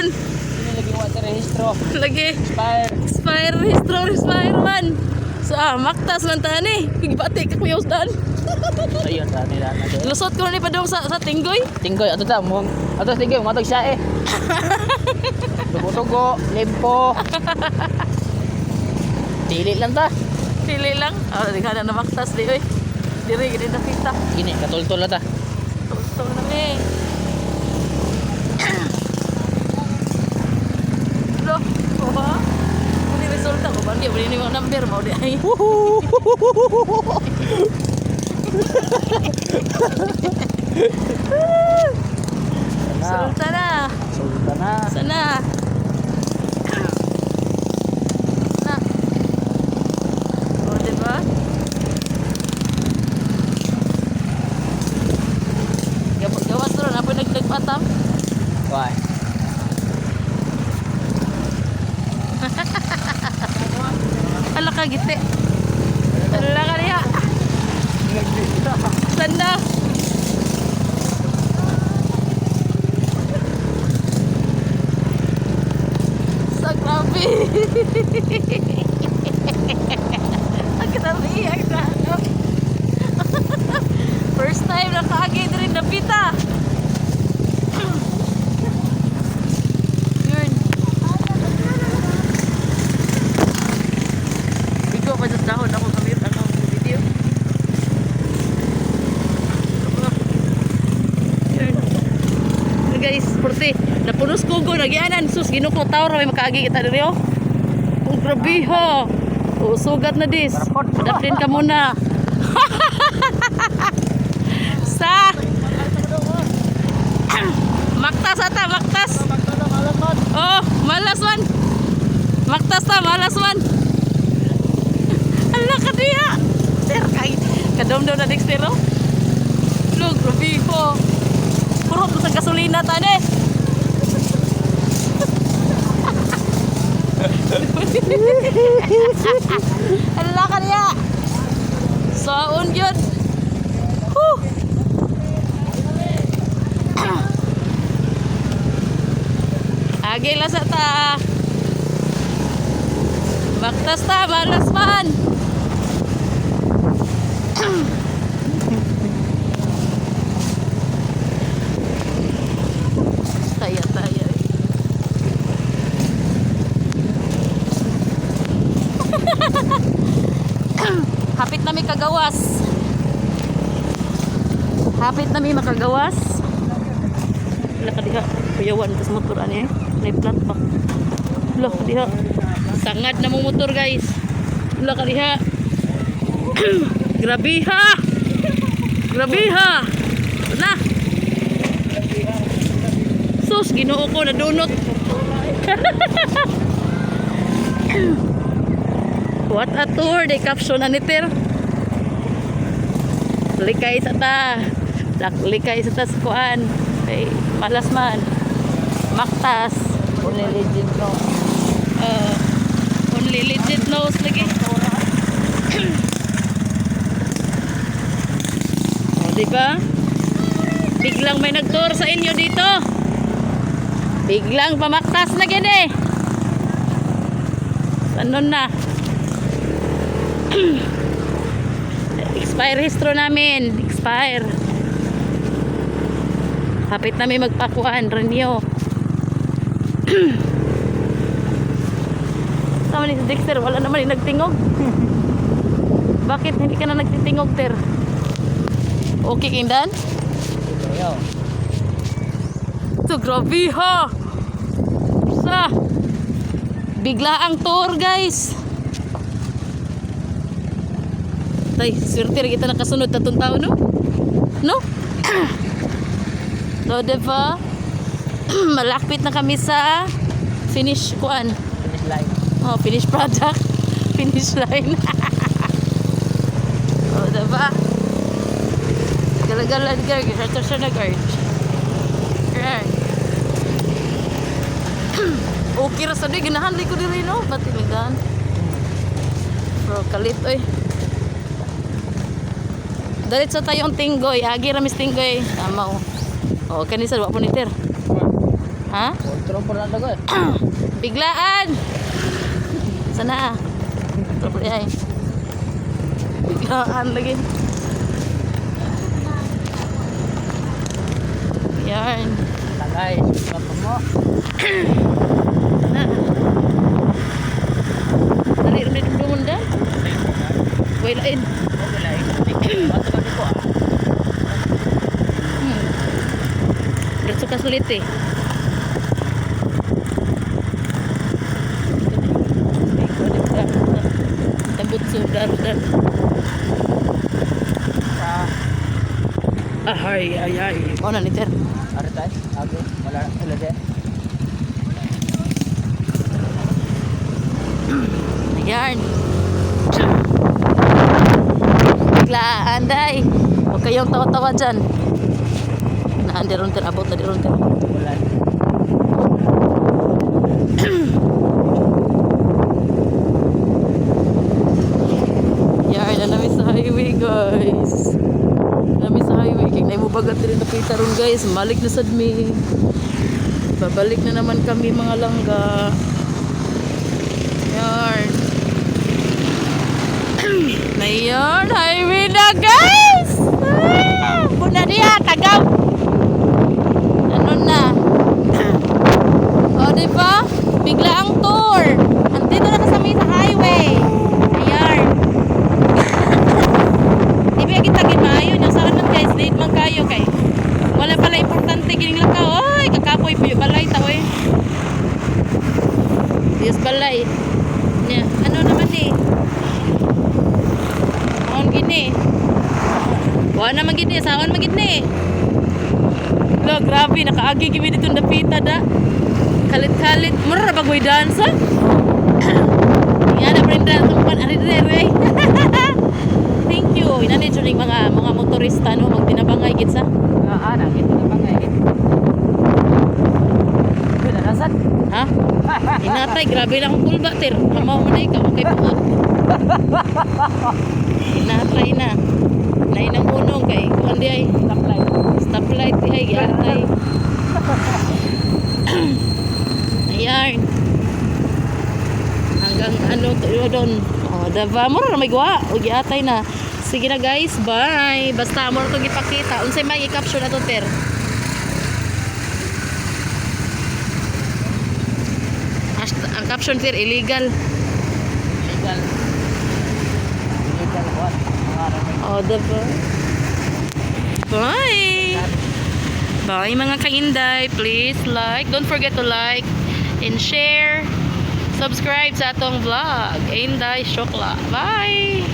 karon. Sino lagi wa sa rehistro? Lagi. Expire. Expire, rehistro, expire man. So, maktas man tani. Gibati ka kuya usdan. Ayun sa nila na. Lusot ko na ni padong sa Tinggoy. Tinggoy ato ta mo. Ato sa tinggoy matag siya eh. Dugo-dugo, limpo. Dili lang ta. Pili lang. Ah, di ka na namaktas di oy. Diri gid nakita. Gini, katultol na ta. Tultol na mi. Lo, oh. Muni resulta ko ba? Di ba ni mga number mo di ay. Na. Resulta na. Sulta na. Sana. Na. O, diba? Gawas ron, apoy nagpatam. Why? Ala ka, giti. Ala ka niya. Sanda. Sa grabe. Ang grabe, ang grabe. First time nakaagi din napita. Yun. Ikaw pa sa dahon ako kami ako video. Yun. Yun, guys, porte napunos kugo nagyanan sus Ginoo ko tawo ra may makaagi kita diri oh. Oh, grabe ha. Oh, sugat na dis. Daplin ka muna. Sa Maktas ata, maktas. Oh, malas man. Maktas ta, malas man. Ala ka diya. Sir, kay kadomdom na Dexter oh. Lo, grabe ko. Puro ko sa gasolina tane. Ala ka diya. Saon yun. Huh. Agi lang sa ta. Baktas ta, malas man. Taya, taya. Hapit na may kagawas. Hapit na may makagawas. Wala ka diha. Kuyawan tas motor ani eh. May plat pa. Wala ka diha. Sangad na mong motor, guys. Wala ka diha. Grabe ha. Grabe ha. Na. Sus, Ginoo ko nadunot. What a tour, they caption ani Ter. Likay sa ta. Likay sa ta sa kuan. Kay malas man. Maktas. Only legend no. Only legit knows lagi. O, di ba? Biglang may nagtour sa inyo dito. Biglang pamaktas na gini. Ano na? Expire histro namin. Expire. Kapit namin magpakuan, renew. Sama ni si Dexter, wala naman yung nagtingog. Bakit hindi ka na nagtitingog, Ter? Okay, Kindan? Ayo. Ito, grabe ha! Sa! Bigla ang tour, guys! Tay, swerte rin kita nakasunod tatong tao, no? No? So, diba? Malapit na kami sa finish kuan. Finish line. Oh, finish product. Finish line. Oh, diba? Galagalan ka, gihata siya na guard. Guard. Okay ra sa di, ganahan ko diri no. Pati migan. Bro, kalit oy. Dalit sa tayong tinggoy, agi ra mis tinggoy. Tama oh. Oh, kani sa wa po ni Ter. Ha? Control po na dagoy. Biglaan! Sana ah. Trouble ay. Biglaan lagi. Yarn. Tagay, pa mo. Na. Dali rin dito da. Wait lain. Wala eh. Bato kami ko ah. Diretso ka sulit eh. Tabutso, dar, dar. Sa Ahay, ay, ay. Oh, na ni Ter. Ano tayo? Okay. Wala wala din. Ayan. Biglaan, day. Huwag kayong tawa-tawa dyan. Naan, deron ter, abot na deron ter. Wala. Yarn, na namin sa highway, guys. Nami sa highway. Kaya na bagat rin napita ron, guys. Malik na sad mi. Babalik na naman kami, mga langga. Yarn. Ngayon, highway na, guys! Ah! Puna niya, tagaw! Ano na? O, di ba? Bigla ang tour. Andito na kami sa highway. Ayan. Di ba kita maayo niya sa man, guys, late man kayo kay. Wala pala importante gining lakaw. Oy, kakapoy po balay ta oy. Dios balay. Nya, ano naman eh? Saon gini. Wa naman gini, saon man gini. Lo, grabe, nakaagi gimi dito dapita da. Kalit-kalit, mura ra bagoy dance ah. Yan na Brenda, tumpan ari dire re. Thank you. Inani jud ning mga motorista no magtinabangay gid sa. Ah, ah, nakita na ba ngay? Wala nasan? Ha? Inatay, grabe lang ang kulba ter. Kamaw man ay ka, okay puot. Inatay na. Nainang unong kay kuan di ay Stoplight. Stoplight di ay giatay. Ayan. Hanggang ano to doon. Oh, diba? Mura na may guwa. O giatay na. Sige na, guys, bye. Basta mura to gipakita. Unsay may i-caption ato, ter? Ang caption, ter, illegal. Illegal. Illegal what? Mga ramay. Oh, diba? Bye! Bye, mga kainday. Please like. Don't forget to like and share. Subscribe sa atong vlog. Inday Shokla. Bye!